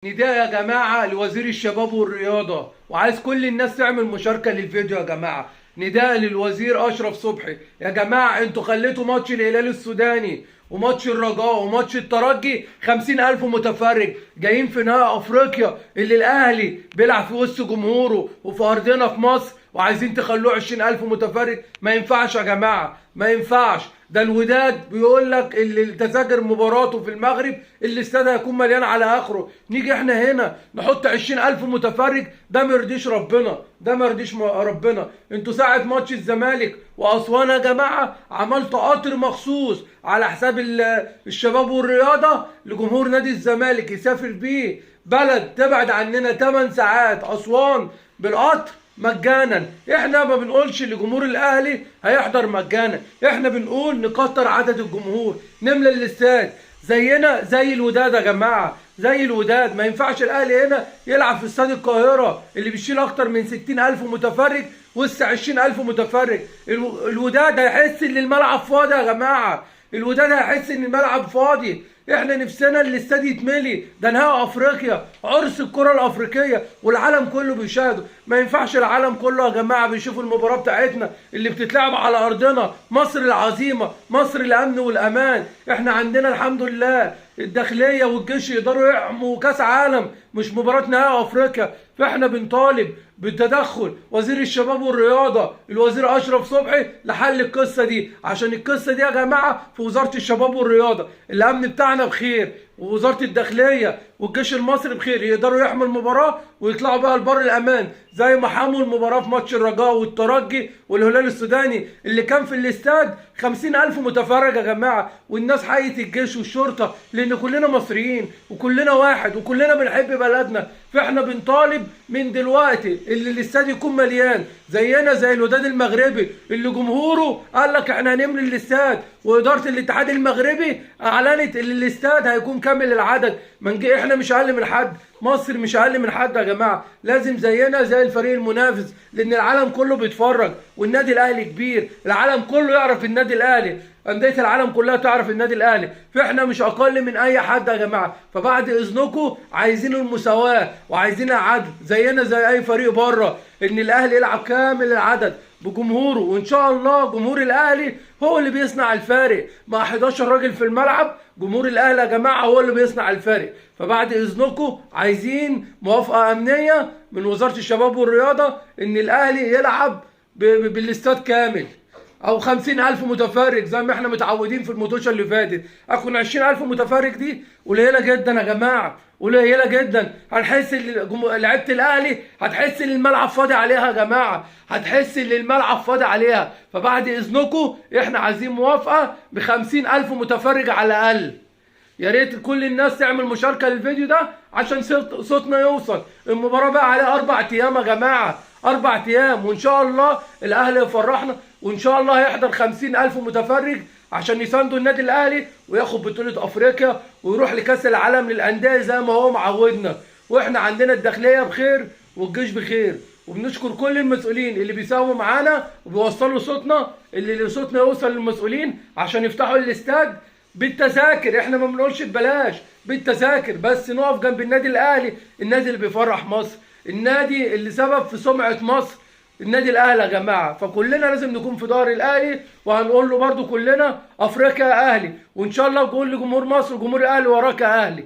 نداء يا جماعة لوزير الشباب والرياضة، وعايز كل الناس تعمل مشاركة للفيديو يا جماعة. نداء للوزير أشرف صبحي، يا جماعة انتوا خليتوا ماتش الهلال السوداني وماتش الرجاء وماتش الترجي 50,000 متفرج جايين في نهائي أفريقيا اللي الأهلي بيلعب في وسط جمهوره وفي أرضنا في مصر، وعايزين تخلوه 20,000 متفرج. ما ينفعش يا جماعة، ما ينفعش. ده الوداد بيقول لك اللي تذاكر مباراته في المغرب الاستاد هيكون مليان على اخره، نيجي احنا هنا نحط 20,000 متفرج؟ ده ما يرضيش ربنا، ده ما يرضيش ربنا. انتوا ساعة ماتش الزمالك واسوان يا جماعة عملتوا قطر مخصوص على حساب الشباب والرياضة لجمهور نادي الزمالك يسافر بيه بلد تبعد عننا 8 ساعات اسوان بالقطر مجانا. احنا ما بنقولش لجمهور الاهلي هيحضر مجانا، احنا بنقول نكتر عدد الجمهور، نملى الاستاد زينا زي الوداد يا جماعة، زي الوداد. ما ينفعش الاهلي هنا يلعب في استاد القاهرة اللي بيشيل اكتر من 60,000 متفرج وسط 20,000 متفرج. الوداد هيحس ان الملعب فاضي يا جماعة، الوداد هيحس ان الملعب فاضي. احنا نفسنا الاستاد يتملي، ده نهائي افريقيا، عرس الكرة الافريقية والعالم كله بيشاهده. ما ينفعش العالم كله يا جماعة بيشوفوا المباراة بتاعتنا اللي بتتلعب على ارضنا، مصر العظيمة، مصر الامن والامان. احنا عندنا الحمد لله الداخلية والجيش يقدروا يحموا كاس عالم، مش مباراة نهائي افريقيا. فاحنا بنطالب بالتدخل وزير الشباب والرياضة الوزير اشرف صبحي لحل القصة دي، عشان القصة دي يا جماعة في وزارة الشباب والرياضة الامن بتاعنا بخير، ووزارة الداخلية والجيش المصري بخير، يقدروا يحموا المباراة ويطلعوا بقى لبر الامان زي ما حموا المباراة في ماتش الرجاء والترجي والهلال السوداني اللي كان في الاستاد 50,000 متفرج يا جماعة، والناس حيت الجيش والشرطة، لان كلنا مصريين وكلنا واحد وكلنا بنحب بلدنا. فاحنا بنطالب من دلوقتي اللي الاستاد يكون مليان زينا زي الوداد المغربي اللي جمهوره قال لك احنا هنملي الاستاد، واداره الاتحاد المغربي اعلنت ان الاستاد هيكون كامل العدد. ما نجي احنا مش اقل من حد، مصر مش اقل من حد يا جماعة، لازم زينا زي الفريق المنافس، لان العالم كله بيتفرج والنادي الاهلي كبير، العالم كله يعرف النادي الاهلي، اندية العالم كلها تعرف النادي الاهلي، فاحنا مش اقل من اي حد يا جماعة. فبعد اذنكم عايزين المساواة وعايزين العدل زينا زي اي فريق بره، ان الاهلي يلعب كامل العدد بجمهوره، وان شاء الله جمهور الاهلي هو اللي بيصنع الفارق مع 11 راجل في الملعب. جمهور الاهلي يا جماعة هو اللي بيصنع الفارق. فبعد اذنكم عايزين موافقة امنية من وزارة الشباب والرياضة ان الاهلي يلعب بالاستاد كامل او 50,000 متفرج زي ما احنا متعودين في الماتش اللي فاتت. اكون 20,000 متفرج دي قليله جدا يا جماعة، قليله جدا. هنحس ان لعيبة الاهلي هتحس ان الملعب فاضي عليها يا جماعة، هتحس ان الملعب فاضي عليها. فبعد اذنكم احنا عايزين موافقة ب 50,000 متفرج على الاقل. يا ريت كل الناس تعمل مشاركة للفيديو ده عشان صوتنا يوصل. المباراة بقى عليها 4 ايام يا جماعة، 4 ايام، وان شاء الله الاهلي يفرحنا، وان شاء الله هيحضر 50,000 متفرج عشان يساندوا النادي الاهلي وياخد بطوله افريقيا ويروح لكاس العالم للاندية زي ما هو معودنا. واحنا عندنا الداخلية بخير والجيش بخير، وبنشكر كل المسؤولين اللي بيساهموا معانا وبيوصلوا صوتنا، اللي صوتنا يوصل للمسؤولين عشان يفتحوا الاستاد بالتذاكر. احنا ما بنقولش ببلاش، بالتذاكر، بس نقف جنب النادي الاهلي، النادي اللي بيفرح مصر، النادي اللي سبب في سمعة مصر، النادي الاهلي يا جماعة. فكلنا لازم نكون في ظهر الاهلي، وهنقول له برضو كلنا افريقيا يا اهلي، وان شاء الله كل جمهور مصر وجمهور الاهلي وراك يا اهلي.